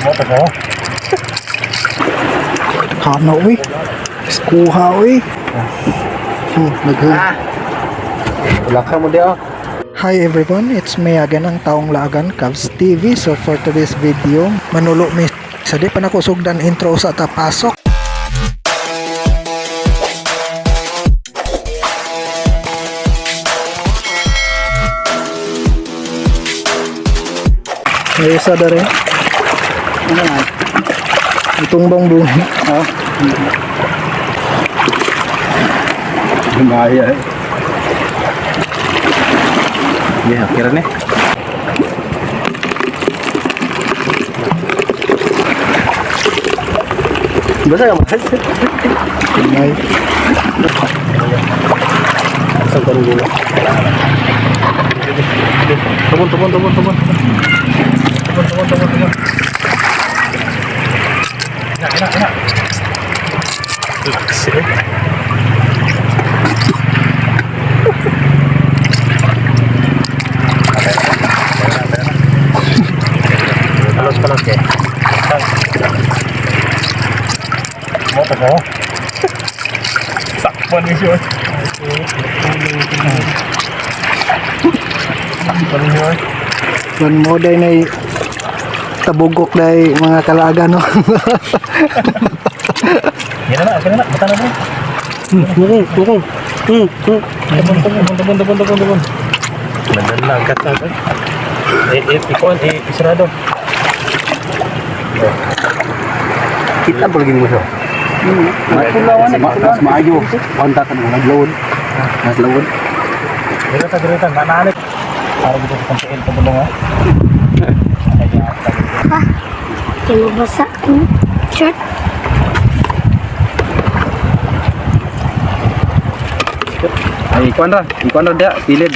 Mo to. Kana uy. Kuha uy. Naghan. Wala mo dia. Hi everyone, it's me again, ang taong laagan, Cavs TV. So for today's video, manulo mi sa di pa nako sugdan intro sa tapasok. May isa dere. Ano na? Itong bang bungi. Ha? Lumaya eh. Yeah, kira ni. Basta ka ba? May Sa kanila. Tubon, tubon, tubon, tubon. Tubon, tubon, tubon, tubon. Ina, ina, ina. Relax eh. Palos, palos eh. Mo to mo. Sakpan ni siya. Sakpan ni siya. One mo day na tabugok day mga kalaga no. Yan na, okay na na. Bata na bro. Okay, okay. Tubon, tubon, tubon, tubon, tubon, tubon. Nandalagat na ba? Eh, eh, ikuan, eh, isarado. Kita pa lagi mo siya. Mas maayo. Konta ka ng naglawon. Mas lawon. Direta, direta, nananit. Para dito sa pagkain, tubulong ha. Kaya mabasa ang shirt. Ay, ikuan ra. Ikuan ra dia, kilid.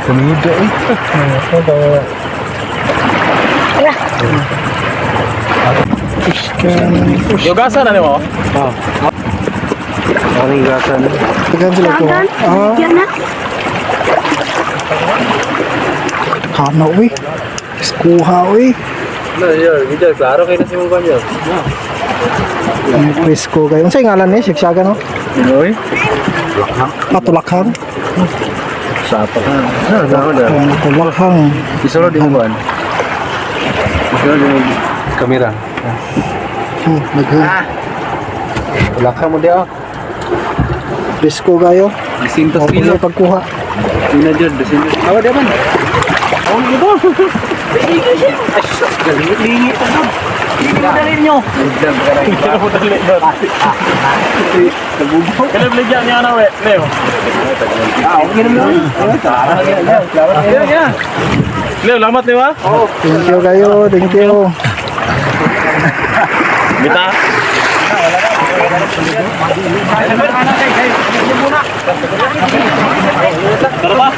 Sumida eh. Yogasan na nimo? Ano yung gasan? Tagan sila ko. Dagan. Ah, Yan na. kana uy. Kuha uy. No, yun. Video, klaro kayo na si mong kanyo. Ang presko kayo. Unsay ngalan ni Siksaga no? Oy. Patulakhang. Sapa ka. Ano, ano, Ang tulakhang. Isulod din mo kuan. Isulod din mo kamera. Naghan. Wala ka mo dia. Presko kayo. 200 Mo kilo. kilo pagkuha. Ina jud, 200. Awa dia man. Awa gitu. Lingi pa doon. Dali nyo. Kailan mo dali doon? Kailan bligyan niya na we, Leo? Ah, okay na lang. Klaro kayo. Leo, lamat ni ba? Thank you kayo. Thank you. Bita. Tara ba?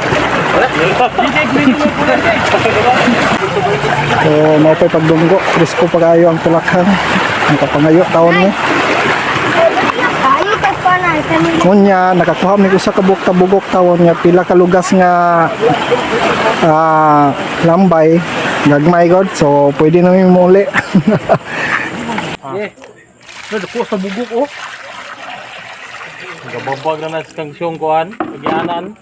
So, mao pa'y pagdunggo. Presko pa kayo ang tulakhang. Ang kapangayo taon mo. Tayo ka pa na. Kanina. Ngunya nakakuha mi usa ka buok tabugok tawon nga pila ka lugas nga lambay gagmay god, so pwede na mi muli. No, dako sa bugok oh. Gababag na na sa kang siyong kuan, pagianan.